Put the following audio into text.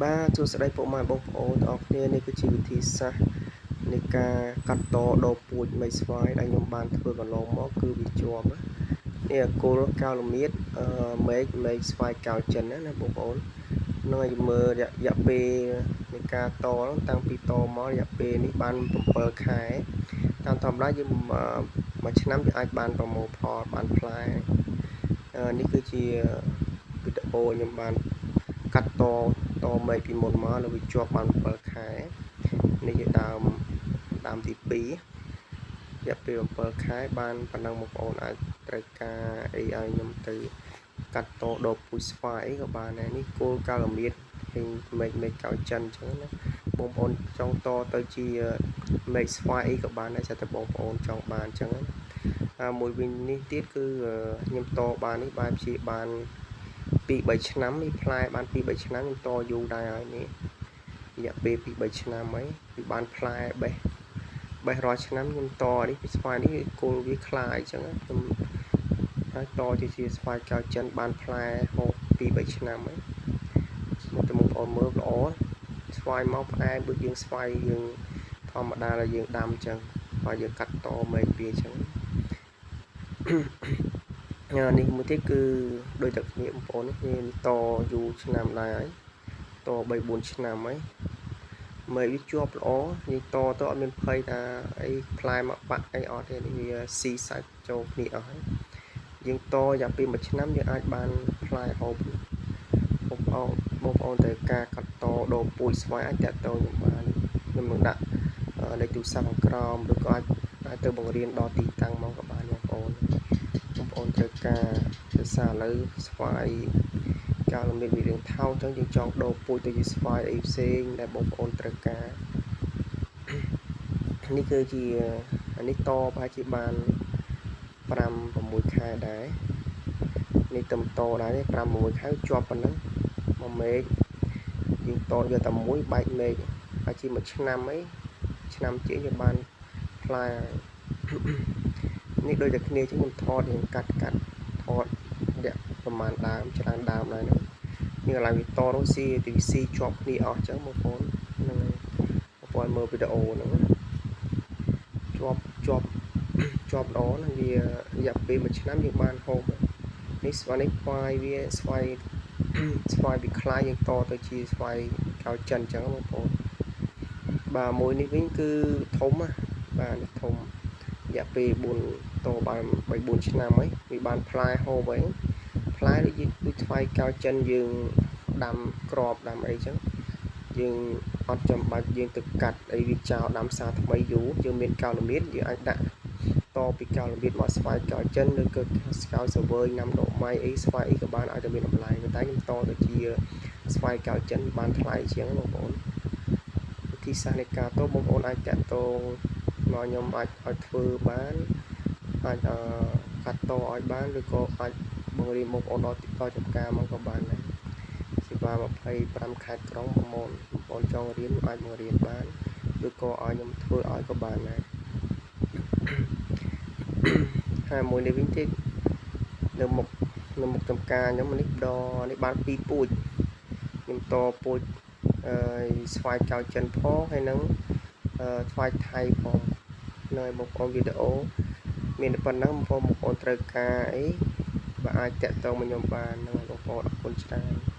បាទសួស្តីពុកម៉ែបងប្អូនទាំងអស់គ្នានេះគឺជាវិធីសាស្ត្រនៃការកាត់តដកពូជមែកស្វាយដែលខ្ញុំបានធ្វើកន្លងមកគឺវាជាប់នេះគល់កៅល្មៀតមែកមែកស្វាយកៅចិនណាបងប្អូននឹងឲ្យមើលរយៈពេលនៃការតតាំងពីតមករយៈពេលនេះបាន7ខែតាមធម្មតាយើងមួយឆ្នាំយើងអាចបានប្រមូលផលបានផ្លែនេះគឺជាវីដេអូខ្ញុំបានកាត់តតមែកពីមុនមកនៅវាជាប់បាន7ខែនេះជាដើមទី2រយៈពេល7ខែបានប៉ុណ្ណឹងបងប្អូនអាចត្រូវការអីឲ្យខ្ញុំទៅកាត់តដកពូជស្វាយអីក៏បានដែរនេះគោលកាលមៀតហេងមែកមែកកៅចិនអញ្ចឹងណាបងប្អូនចង់តទៅជាមែកស្វាយអីក៏បានដែរតែបងប្អូនចង់បានអញ្ចឹងណាមួយវិញនេះទៀតគឺខ្ញុំតបាននេះបែបជាបាន2 3ឆ្នាំនេះផ្លែបាន2 3ឆ្នាំខ្ញុំតយូរដែរហើយនេះរយៈពេល2 3ឆ្នាំហើយវាបានផ្លែបេះបេះរាល់ឆ្នាំខ្ញុំតនេះពីស្វាយនេះគល់វាខ្លាយអញ្ចឹងខ្ញុំហើយតជាស្វាយកៅចិនបានផ្លែហូប2 3ឆ្នាំហើយមកទៅបងប្អូនមើលល្អស្វាយមកផ្អែមដូចយើងស្វាយយើងធម្មតាដែលយើងដាំអញ្ចឹងហើយយើងកាត់តមែកវាអញ្ចឹងនេះមួយទៀតគឺដូចតែគ្នាបងប្អូននេះតយូរឆ្នាំដែរហើយត3 4ឆ្នាំហើយមែកវាជាប់ល្អយើងតទៅអត់មានភ័យថាអីផ្លែមកបាក់អីអត់ទេនេះវាស៊ីសាច់ចូលគ្នាអស់ហើយយើងតរយៈពេល1ឆ្នាំយើងអាចបានផ្លែហូបបងប្អូនបងប្អូនត្រូវការកាត់តដកពូជស្វាយអាចតាក់ទងខ្ញុំបានខ្ញុំនឹងដាក់លេខទូរស័ព្ទខាងក្រោមឬក៏អាចទៅបង្រៀនដល់ទីតាំងមកក៏បានបងប្អូនបងប្អូនត្រូវការភាសាឥឡូវស្វាយកាលមានវារឿងថោកអញ្ចឹងយើងចង់ដូរពូជទៅជាស្វាយអីផ្សេងដែលបងប្អូនត្រូវការនេះគឺជាអានេះតប្រហែលជាបាន5 6ខែដែរនេះតំតដែរ5 6ខែជាប់ប៉ុណ្ណឹងមួយមែកយើងតយកតែមួយបែកមែកហើយជាមួយឆ្នាំអីឆ្នាំជាងយើងបានផ្លែនេះដូចតែគ្នាចឹងខ្ញុំថតយើងកាត់កាត់ថតដាក់ប្រហែលដើមច្រើនដើមដែរហ្នឹងនេះកន្លែងវាតនោះស៊ីទីស៊ីជាប់គ្នាអស់ចឹងបងប្អូនហ្នឹងហើយបងប្អូនមើលវីដេអូហ្នឹងជាប់ជាប់ជាប់ល្អណាស់វារយៈពេល1ឆ្នាំយើងបានហូបនេះស្វាយនេះស្វាយវាស្វាយស្វាយវាខ្លាយយើងតទៅជាស្វាយកៅចិនអញ្ចឹងបងប្អូនបាទមួយនេះវិញគឺធំណាបាទនេះធំរយៈពេល4តបាន3 4ឆ្នាំហើយវាបានផ្លែហូបហើយផ្លែដូចដូចស្វាយកៅចិនយើងដាំក្របដាំអីចឹងយើងអត់ចាំបាច់យើងទៅកាត់អីវាចោលដាំសាថ្មីយូរយើងមានកៅល្មៀតយើងអាចដាក់តពីកៅល្មៀតមកស្វាយកៅចិនឬក៏ស្កៅសវើយណាំដកម៉ៃអីស្វាយអីក៏បានឲ្យតែមានតម្លៃប៉ុន្តែខ្ញុំតទៅជាស្វាយកៅចិនបានថ្លៃជាងបងប្អូនវិធីសាស្ត្រនៃការតបងប្អូនអាចតាក់ទងមកខ្ញុំអាចឲ្យធ្វើបានអាចកាត់តឲ្យបានឬក៏អាចបង្រៀនបងប្អូនដល់ដល់ចំការមកក៏បានដែរសេវា25ខេត្តក្រុងបងប្អូនបងប្អូនចង់រៀនអាចបង្រៀនបានឬក៏ឲ្យខ្ញុំធ្វើឲ្យក៏បានដែរហើយមួយនេះវិញទៀតនៅមុខចំការខ្ញុំនេះដល់នេះបាន2ពូជខ្ញុំតពូជអឺស្វាយកៅចិនផងហើយនឹងស្វាយថៃផងនៅបងប្អូនវីដេអូមានតែប៉ុណ្ណឹងបងប្អូនត្រូវការអីបើអាចតាក់ទងមកខ្ញុំបានហ្នឹងបងប្អូនអរគុណច្រើន។